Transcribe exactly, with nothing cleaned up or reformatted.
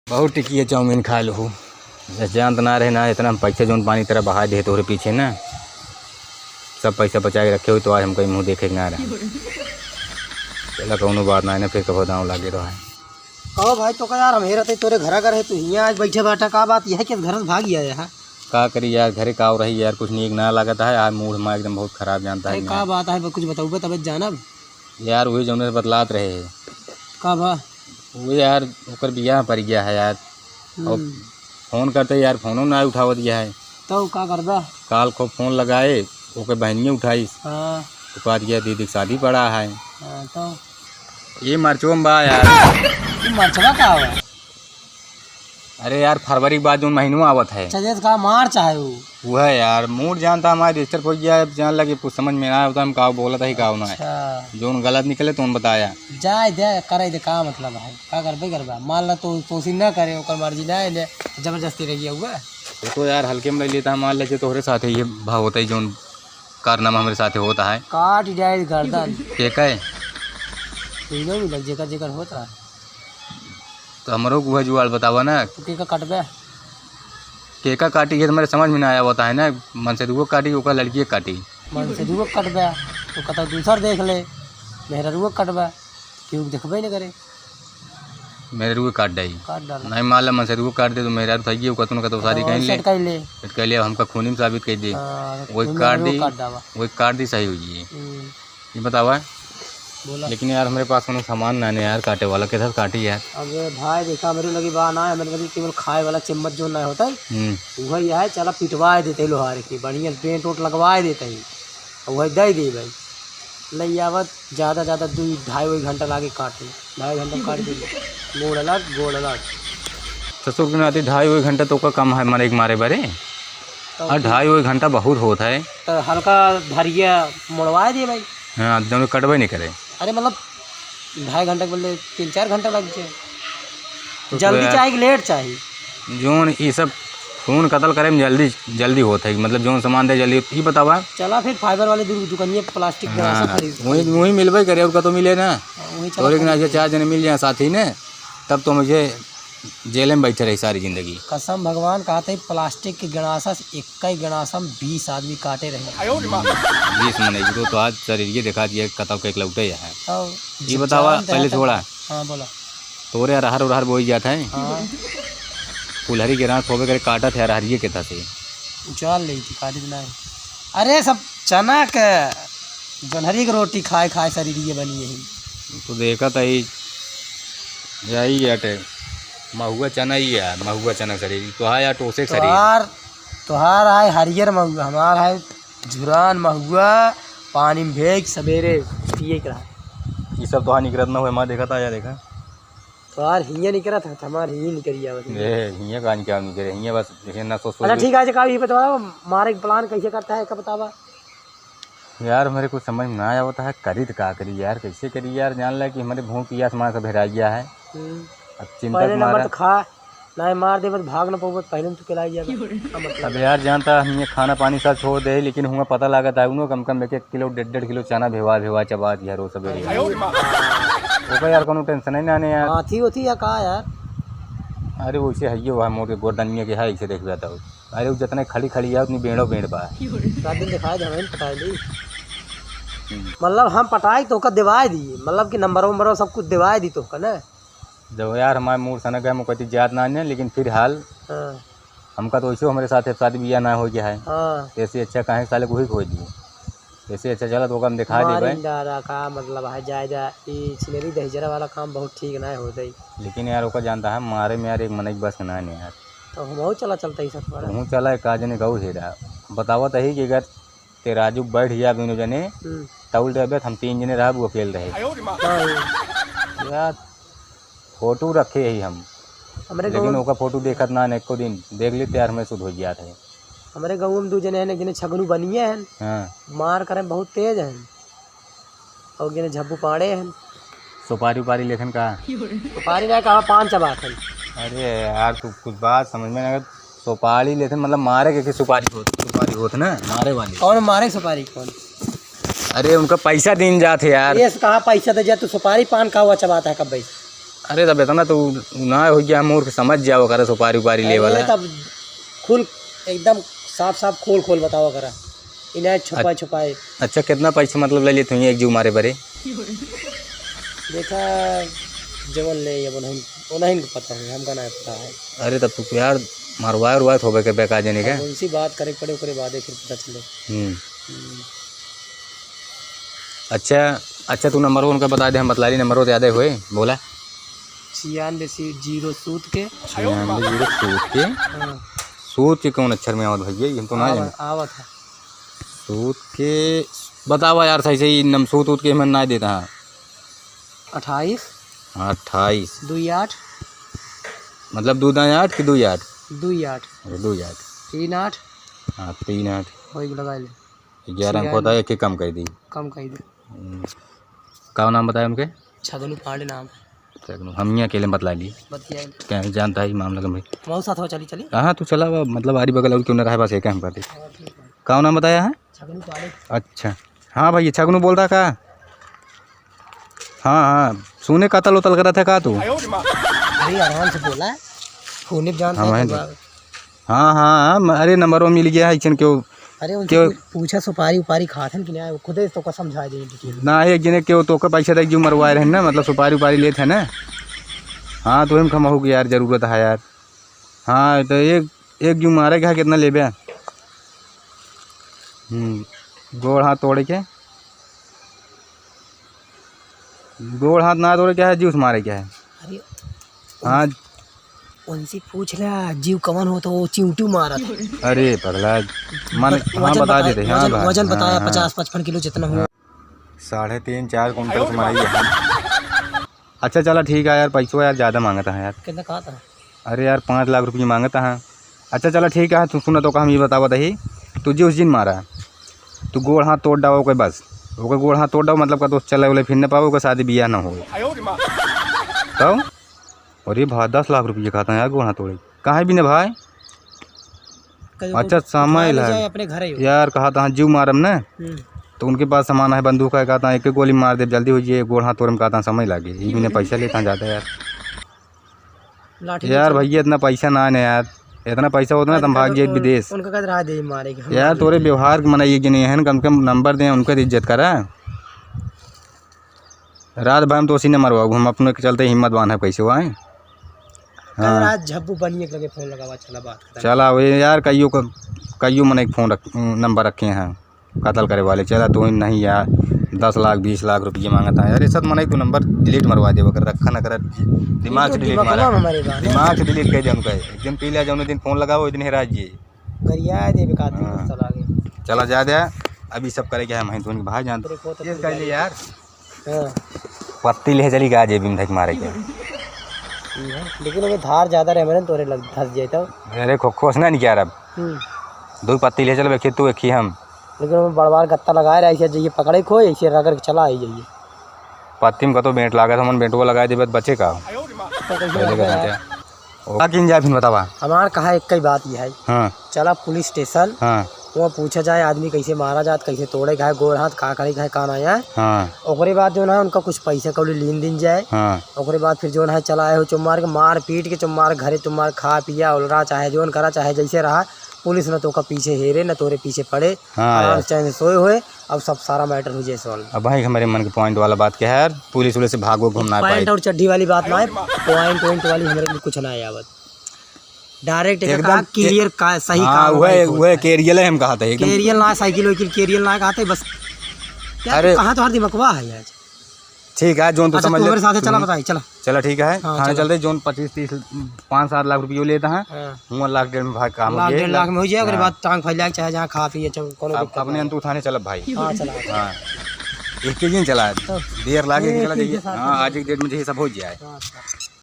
बहुत टिकिया चाउमीन खाए लहू। बस जानत ना रहे ना, इतना हम पैसा जौन पानी तरह बहा दे तोहरे पीछे ना, सब पैसा बचा के रखे हो तो आज हमका मुँह देखे के ना रहे। चला कौनो बात ना है ना, फिर कबो दाँव लागे रहे। कहो भाई, तो का यार, हम हेरत है तोरे घरा घर है, तू हियाँ आज बैठे बाटा, का बात यह कि घर से भाग गया है? का करी यार, घरे का रही यार, कुछ नीक ना लागत है। आज मूड हमारा एकदम बहुत खराब जानता है अरे ना। का बात है, कुछ बताऊबे तबे जानब। यार वही जौने से बतलात रहे है। का बा? वो यार ओकर बियाह पड़ गया है यार। और हम्म। फोन करते यार, फोनो ना उठावत गया है। तो का करबा? काल खूब फोन लगाए, ओकर बहनिया उठाइस। हाँ। तो कहा दिया दीदी के शादी पड़ा है। हाँ, तो? ये मरचो में बा यार। ये मरचवा का हुआ? अरे यार, फरवरी के बाद जौन महीनवा आवत है। अच्छा, जैसे कहा मार्च है वो। वो है यार, मूड जानता हमारे डिस्टर्ब हो गया है, अब जान लगे कुछ समझ में ना होता, हम का बोलत है, का ना है। अच्छा। जौन गलत निकले तो बताया। जाए दे, करे दे, का मतलब है, का करबे करबा, मान ला तो तोसी ना करे, ओकर मर्जी ना है, ले, जबरदस्ती रह गया हुआ। वो तो यार हल्के में ले लेता, मान ले जे तोहरे साथ है, ये भाव होता है, जौन कारनामा हमारे साथ होता है। काट जाए गर्दन। के का है? तीनों मिलल, जेकर जेकर होत रहा। तो हमरो को वह जुगाड़ बतावा ना। तो केका काटबे? केका काटी, ये तो मेरे समझ में ना आया होता है ना, मनसेधुओ काटी, ओका लड़किए काटी। मनसेधुओ काटबे, तो कतौ दूसर देख ले, मेहररुओ काटबे, केहू के देखबे न करे। मेहररुओ काट डाई। काट डाल। नहीं मान ला मनसेधुओ काट दे, तो मेहररु थई गई, ओका तो ना कतौ शादी हाँ, कहीं ले। सेट कर ले। सेट कर ले, अब हमका खूनी में साबित कर दे। हाँ, वही खूनी काट मेहररुओ दी, काट डावा। वही काट दी, सही हो जाई। हम्म। ये बतावा। बोला। लेकिन यार, हमरे पास कोनो सामान ना है यार, काटे वाला, कैसे काटी यार? अबे भाई, देखा, हमरे लगे बा ना, हमरे लगे केवल खाए वाला चम्मच जो ना होता है, हम्म। वही है, चला पिटवाए देते लोहार के, बढ़िया पेंट ओट लगवाए देते हैं, और वही दे दे भाई। ले आवत, ज्यादा, ज्यादा दू, ढाई वही घंटा लागे काटे, ढाई घंटा काट के, गोड़ अलग, गोड़ अलग। ससुर के नाती ढाई वही घंटा तो का कम है, मरे के मारे बरे। तो और ढाई वही घंटा बहुत होत है। तो हल्का धरिया मुड़वाए दे भाई। हाँ, जौन कटबे नहीं करे। अरे मतलब, ढाई घंटा के बदले तीन चार घंटा लग जाए। तो जल्दी तो यार, चाहे कि लेट चाहे? जौन ई सब खून कतल करे में जल्दी, जल्दी होत है, मतलब जौन सामान दे जल्दी, ई बतावा। चला फिर फाइबर वाले दु-, दुकानिया प्लास्टिक हाँ, गलासा खरीद। वही, वही मिलबे करे, और का तो मिले ना। हाँ, वही चला तोरे के ना खरीद। चार जने मिल जाए साथी ने, तब तो मुझे जेले में बैठे रही सारी जिंदगी। कसम भगवान, कहते ही प्लास्टिक के गंडासा से, एक ही गंडासा में बीस आदमी काटे रहे। बीस मने, तो, तो आज शरीर ये देखा दिया, कतौ के एक लौटे है। तो ये जब बतावा, जान पहले रहता छोड़ा। हाँ, बोला। तोरे अरहर उरहर बोई जात है। हाँ। कुल्हरी के रात होबे करे, काटत है अरहरिये के था से। उचाल ले थी, काटे तो नहीं। अरे, सब चना के, जोन्हरी के रोटी खाए खाए शरीर ये बनी यही। तो देखत है, यही अटे, महुआ चना ही है, महुआ चना शरीर, तो है या टोसे के शरीर। तोहार, तोहार आए हरियर महुआ, हमार है झुरान महुआ, पानी में भेज सवेरे पिए के रहा। ये सब तोहार निकरत ना हुए, हमार देखत आया, देखा। तोहार हियाँ निकरत है, हमार हियाँ निकरी आवत है। ए, हियाँ का निकल निकरे, हियाँ बस जैसे ना सोच अच्छा, सोच ठीक है, अच्छा, का ये बतावा, मारे के प्लान कैसे करता है, कब बतावा? यार, मेरे कुछ समझ में ना आवत है, करी तो का करी यार, कैसे करी यार, जान ला कि हमारे भूख पियास मार सब हेरा गया है। हम्म। अब चिंता पहले के नंबर मारा तो खा, ना मार देबे तो भाग ना पउबे, पहले में तो केला गया। का मतलब? अब यार, जानता हम ये खाना पानी सब छोड़ दे, लेकिन हुआ पता लागत है, उन्हों कम कम एक एक किलो, डेढ़ डेढ़ किलो चना भेवा भेवा चबा दिया रोज सवेरे। ओकर यार, कोनो टेंशन ही ना ने यार। हाथी होती या का यार? अरे, वैसे है ये, वह मोर के गोरदनिया के है, इसे देख जाता हो। अरे, वो जितने खड़ी खड़ी है, उतनी बेड़ो बेड़ बा। रात दिन दिखाई दे, हमें पटाई ली। हम्म। मतलब, हम पटाई तो ओकर देवाई दी, मतलब कि नंबर वंबर सब कुछ देवाई दी तो ओकर ना। जब यार हमारे मूड सनक है, हम कहती जात ना ने, लेकिन फिलहाल हाँ। हमका तो वैसे हमारे साथ शादी बियाह ना हो गया है। हाँ। ऐसे अच्छा काहे साले को ही खोज दिए। ऐसे अच्छा चला तो ओका हम दिखा दे मारी भाई। डारा का मतलब है, जाए जा, ई छिनरी दहिजरा वाला काम बहुत ठीक ना होता है। लेकिन यार, ओका जानता है, मारे में यार एक मनई बस ना नहीं यार। तो हम चला चलता ही सब पर। तू चला, एक का जने का हेरा। बतावत है कि अगर तेराजू बैठ गया दोनों जने, हम्म। तौल देबे, हम तीन जने रहब, वो अकेल रहे। हाँ। यार, फोटो रखे ही हम। हमरे लेकिन गाँव ओका फोटो देखत ना, एको दिन देख लेते यार, हमें शुद्ध हो जात है। हमरे गाँव में दो जने हैं, एक जने छगनू बनिए हैं, हाँ। मार करे बहुत तेज हैं, और एक जने झब्बू पाड़े हैं। सुपारी उपारी लेखन का? सुपारी ना कहा, पान चबात है। अरे यार, तू कुछ बात समझ में ना आवे। सुपारी लेते मतलब मारे के, के सुपारी होत, सुपारी होत ना, मारे वाली। कौन मारे सुपारी, कौन? अरे उनका पैसा दीन जात है यार। ये कहाँ पैसा दे जा, तू सुपारी पान का हुआ चबाता है कब भाई? अरे, तब इतना तो ना हो गया, मूर्ख समझ जाओ करे, सुपारी उपारी ले अरे, वाला। तब खुल, एकदम साफ साफ खोल खोल बतावा करा, इन्हें छुपाए अच्छ-, छुपाए। अच्छा, कितना पैसा मतलब ले लेते हैं एक जीव मारे बरे? देखा, जवन ले, अब उन्हें, उन्हें को पता है, हमका ना पता है। अरे, तब तू यार मरवाए उरवाए तो होबे के बेकार जने का। अब उनसे बात करे पड़े, ओकरे बादे फिर पता चले। हम्म। हम्म। अच्छा, अच्छा, तू नंबर उनका बता दे, हम बतला ली, नंबर तो याद है होए, बोला। छियानवे सी-, जीरो सूत के। छियानवे जीरो सूत के? हाँ। सूत के कौन अक्षर में आवत भैया? ये हम तो ना आवत, जाने। आवत है। सूत के, बतावा यार, सही, सही नम-, सूत उत के हमें ना देता है। अट्ठाईस। हाँ, अट्ठाईस। दुई आठ। मतलब, दू दाएं आठ कि दुई आठ? दुई आठ। अच्छा, दुई आठ। तीन आठ। हाँ, तीन आठ। वही लगा ले। ग्यारह अंक छियानवे। होता है, एक ही कम कर दी। कम कर दी। हम्म। का नाम बताया उनके? छगनू पांडे नाम। छगनू, हम ही अकेले में बतला लिए। बतिया। क्या जानता है ये मामला का भाई? हमारे साथ हो, चली, चली। हाँ, तू चला, वो मतलब, आरी बगल और क्यों ना रहे, बस एक है हम कहते। हाँ, ठीक है। का नाम बताया है? छगनू पांडे। अच्छा। हाँ भाई, ये छगनू बोल रहा का? हाँ, हाँ, सुने कतल उतल करत है का तू? अरे, आराम से बोला, फोने पे जानता हाँ, है वहीं तो दे। बा-, हाँ, हाँ, हाँ, म-, अरे, नंबरवा मिल गया है, इचन क्यों, अरे, उनसे क्यों? पू-, पूछा, सुपारी उपारी खात हन कि नहीं, वो खुदे तो का समझा दे detail। ना, एक जने क्यों तो का पैसा देख जो मरवाए रहे ना, मतलब, सुपारी उपारी लेत है ना। हाँ, तो हम खमा हो गया यार, जरूरत है यार। हाँ, तो एक, एक जू मारे के है, कितना लेबे? हम्म, गोड़ हाथ तोड़े के, गोड़ हाथ ना तोड़े के है, जूस मारे के है। अरे, हाँ। उनसे पूछ ले, जीव कवन हो तो वो चिंटू मारत। अरे पगला, मन, ब-, हाँ, वजन बता बताए, देते, हाँ वजन, भाई, वजन हाँ, बताया, हाँ। पचास पचपन किलो जितना हुआ। साढ़े तीन, चार कुंटल की माई है। अच्छा, चला, ठीक है यार, पैसो यार, ज्यादा मांगता है यार। कितना कहा था? अरे यार, पाँच लाख रुपये मांगता है। अच्छा, चला, ठीक है, तू सुना तो का, हम ये बतावत ही, तू जी उस दिन मारा, तू गोड़ हाथ तोड़ डावा ओके बस, ओके गोड़ हाथ तोड़ डावा, मतलब का दोस्त चले उले फिर न पावे, ओके शादी बियाह न हो। तो अरे भाई, दस लाख रुपये खाता है यार, गोड़ हाथ तोड़े, कहाँ भी न भाई? कहीं अच्छा, को समय उठा ले लाग। जाए अपने घरे हो। यार, कहा था, "हाँ, जीव मारम ना।" हम्म। तो उनके पास सामान है, बंदूक है, कहा था, "एक एक गोली मार दे, जल्दी हो जाए, गोड़ हाथ तोड़े में," कहा था, "समय लागे।" ये मैंने पैसा लेता ज्यादा यार। लाठी यार, भैया, इतना पैसा ना है ना यार, इतना पैसा होता ना, तुम भाग जाए विदेश। उनका कद रहा दे मारे के, हम यार, मार तोरे लेते। व्यवहार के मना ये नहीं है ना, कम से कम नंबर दे, उनका तो इज्जत करा। रात भर हम तो उसी ने मरवाओ, हम अपने के चलते हिम्मत बांधा कैसे हुआ है। कल हाँ। रात झब्बू बनिए के लगे फोन लगावा, चला बात खत्म। चला, वे यार, कईयो क-, कईयो मनई के फोन रख-, नंबर रखे हैं कतल करे वाले। चला, तू ही नहीं यार, दस लाख, बीस लाख रुपये मांगता है। अरे, सब मनई तू नंबर delete मरवा दे, अगर रखा न कर, दिमाग से delete दिमाग मारा। में हमारे बात है। दिमाग से delete कर दे उनका। एक दिन पी लिया, जौन दिन फोन लगाओ, वही दिन हेरा जाइए। गरिया दे बेकार दिन हाँ। चला गए। चला जा दे, अभी सब करे क्या है, मैं धुन के भाई जान। तेरे को तो ये कुछ कर ले गाली यार। हाँ। पत्ती ले चली गा जेबी में धक मारे के। ठीक है, लेकिन ओमे धार ज्यादा रहे, मरे तोरे लग धस जाए तो। अरे, खो-, खोसना नहीं क्या रहा। हम्म। दो पत्ती ले चल, एक ही तू, एक ही हम। लेकिन ओमे बड़ बार गत्ता लगाए रहा, ऐसे जाइए पकड़े खोए, ऐसे रगड़ के चला आई जाइए। पत्ती में कतो बेंट लागत, हमन बेंटवा लगाए देबे त बचे का? तो कैसे पहले का लगता है? बचे। ओ, का किन जाए फिर बतावा। हमार कहा एक ही बात ये है। हाँ। चला पुलिस स्टेशन, हाँ। वहाँ पूछा जाए आदमी कैसे मारा जात, कैसे तोड़े के है गोड़ हाथ, का करे के है, का ना है। हाँ। ओकरे बाद जौन है उनका कुछ पैसा कौड़ी लीन दिन जाए। हाँ। ओकरे बाद फिर जौन है चला आए हो चुम्मार के मार पीट के चुम्मार घरे चुम्मार खा पिया उलरा चाहे जौन करा चाहे जैसे रहा, पुलिस न तो का पीछे हेरे न तोरे पीछे पड़े। हाँ आराम यार। से चैन से सोए हुए, अब सब सारा matter हो जाए solve। अब भाई हमारे मन के point वाला बात क्या है यार, पुलिस उलिस से भागो घूमना है pant भाई। और चड्ढी वाली बात ना है, point वाली हमारे लिए कुछ ना है आवत। Direct एक एकदम कहा clear का सही हाँ, काम वह, भाई, वह कौन है? Carrier है हम कहा था एकदम। Carrier ना साइकिल वाइकिल carrier ना कहा था बस। यार, अरे। कहाँ तुम्हारा दिमागवा है यार? ठीक है, जोन तो अच्छा, समझ तू ले। मेरे साथ चला, हम्म। बताई, चला। चला, ठीक है, हाँ, थाने चला। चलते, जोन पच्चीस, तीस, पाँच, सात लाख रुपये लेता है, हाँ। वो लाख डेढ़ में भाई काम हो लाख, जाए, डेढ़ लाख में हो जाए, ओकरे हाँ। बाद टांग फैला के चाहे जहाँ खा पिए, चल, कोनो अब दिक्कत अपने नहीं। अंतु थाने चलत भाई। हाँ, चला। हाँ। एक के दिन चला, तो डेढ़ लाख एक एक चला के जाइए। साथ हाँ, में। आज एक डेढ़ में यही सब हो जाए। हाँ, अच्छा।